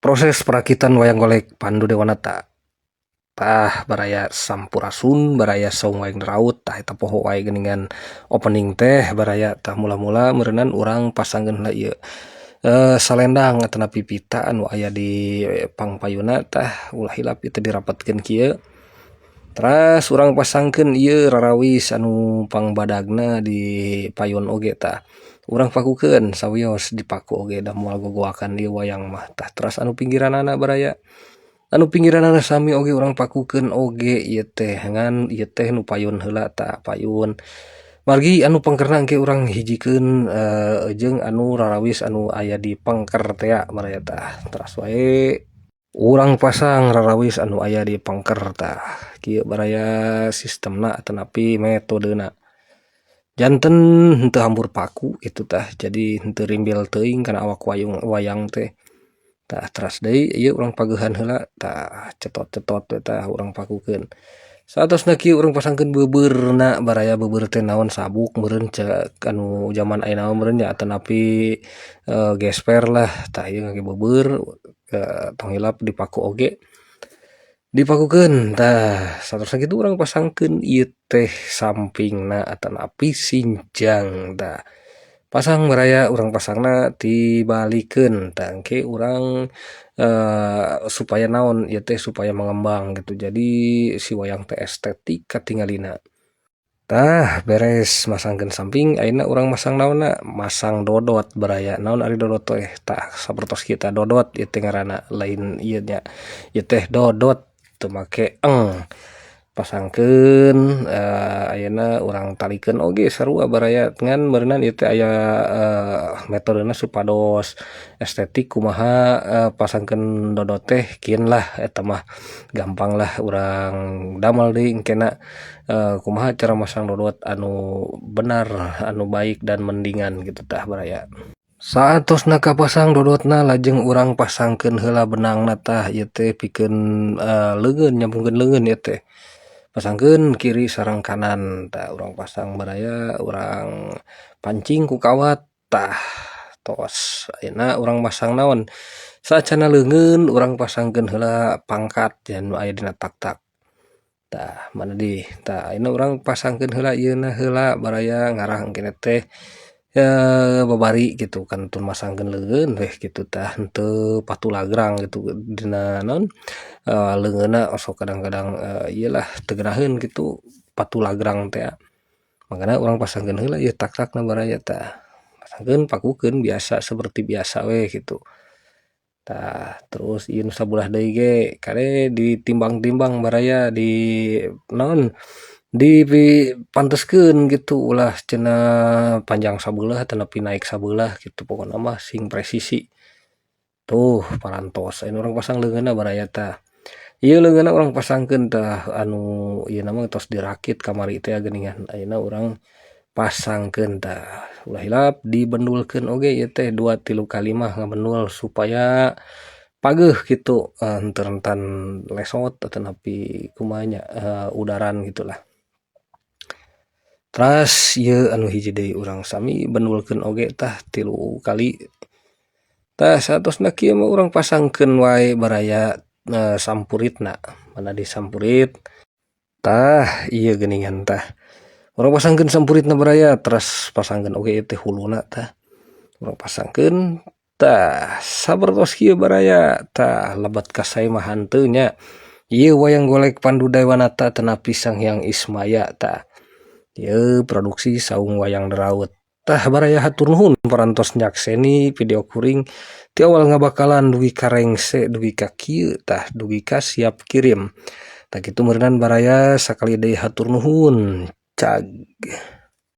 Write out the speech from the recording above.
Proses perakitan wayang golek Pandu Dewanata. Tah, baraya, sampurasun baraya, Saung Wayang Deraut. Tah, eta poho wae geuningan opening teh, baraya. Tah, mula-mula meureunan urang pasangkeun heula ieu salendang atanapi pita anu aya di pangpayuna. Tah, ulah hilap ieu teh dirapetkeun kieu. Teras urang pasangkeun ieu rarawis anu pangbadagna di payun oge. Tah, urang pakukeun sawios dipaku oge da moal gogoakan ieu wayang mah. Tah, teras anu pinggiranana, baraya, anu pinggiranana sami oge urang pakukeun oge ieu teh, ngan ieu teh nu payun heula. Tah, payun margi anu pengkerna engke urang hijikeun jeung anu rarawis anu aya di pengker tea, baraya. Tah, teras wae urang pasang rarawis anu aya di pengker. Tah, kieu, baraya, sistemna atanapi metodena janten henteu hambur paku kitu. Tah, jadi henteu rimbil teuing kana awak wayang teh. Tah, teras deui ieu urang pageuhan heula. Tah, cetot-cetot we. Tah, urang pakukeun. Saatosna kieu urang pasangkeun beubeurna, baraya. Beubeurna teh naon? Sabuk meureun cek anu jaman ayeuna mah meureun nya, atanapi gesper lah. Tah, ieu ngangge beubeurna, tong hilap dipaku oge, dipakukeun. Tah, saatosna kitu urang pasangkeun ieu teh sampingna atanapi sinjang. Tah, pasang, baraya. Urang pasangna tibalikeun. Tah, engke urang supaya naon ieu teh? Supaya mengembang gitu, jadi si wayang teh estetik katingalina. Tah, beres masangkeun samping, ayeuna urang masang naonna? Masang dodot, baraya. Naon ari dodot teh? Tah, sapertos kita dodot ieu teh ngaranna, lain ieu nya, ieu teh dodot teu make eng. Pasangkeun. Ayeuna urang talikeun oge sarua, baraya, ngan meureunan ieu teh aya metodena supados estetik. Kumaha pasangkeun dodot teh? Kin lah, eta mah gampang lah, urang damel deui engkena kumaha cara masang dodot anu benar, anu baik dan mendingan gitu. Tah, baraya, saatosna kapasang dodotna, lajeng urang pasangkeun heula benangna. Tah, ieu teh pikeun leungeun, nyambungkeun leungeun ieu teh. Pasangkeun kiri sareng kanan. Tah, urang pasang, baraya, urang pancing ku kawat. Tah, tos. Ayeuna urang masang naon? Saacana leungeun, urang pasangkeun heula pangkat nu aya dina tak-tak. Tah, mana di? Tah, ayeuna urang pasangkeun heula ieuna heula, baraya, ngarah engkena teh babari gitu kan, tun masangkeun leungeun weh kitu. Tah, henteu patulagrang gitu dina naon leungeunna. Osok kadang-kadang ieu lah, teu geunaheun kitu patulagrang tea. Mangkana urang pasangkeun heula ieu tak-takna, baraya. Tah, pasangkeun, pakukeun biasa, seperti biasa we kitu. Tah, terus ieu nu sabelah deui ge kade ditimbang-timbang, baraya, di naon, dipanteskeun gitu, ulah cenah panjang sabelah atanapi naik sabelah gitu. Pokona mah sing presisi. Tuh, parantos. Ayeuna urang pasang leungeunna, baraya. Tah, ieu leungeunna urang pasangkeun. Tah, anu ieu mah tos dirakit kamari teh geuningan. Ayeuna urang pasangkeun. Tah, ulah hilap dibendulkeun oge ieu teh, dua tilu kali mah ngabendul supaya pageuh kitu, henteu rentan lesot atanapi kumaha nya, udaran gitulah. Teras ieu anu hiji deui urang sami bendulkeun oge. Tah, tilu kali. Tah, saatosna kieu mah urang pasangkeun wae, baraya, sampuritna. Mana di sampurit? Tah, ieu geuningan. Tah, urang pasangkeun sampuritna, baraya. Teras pasangkeun oge ieu teh huluna. Tah, urang pasangkeun. Tah, sapertos kieu, baraya. Tah, lebet ka sae mah henteu nya. Ieu wayang golek Pandu Dewanata atanapi Sang Hyang Ismaya. Tah, ieu produksi Saung Wayang Deraut. Tah, baraya, hatur nuhun parantos nyakseni video kuring ti awal ngabakalan dugi ka rengse, dugi ka kieu. Tah, dugi ka siap kirim. Tah, kitu meureunan, baraya. Sakali deui hatur nuhun. Cag.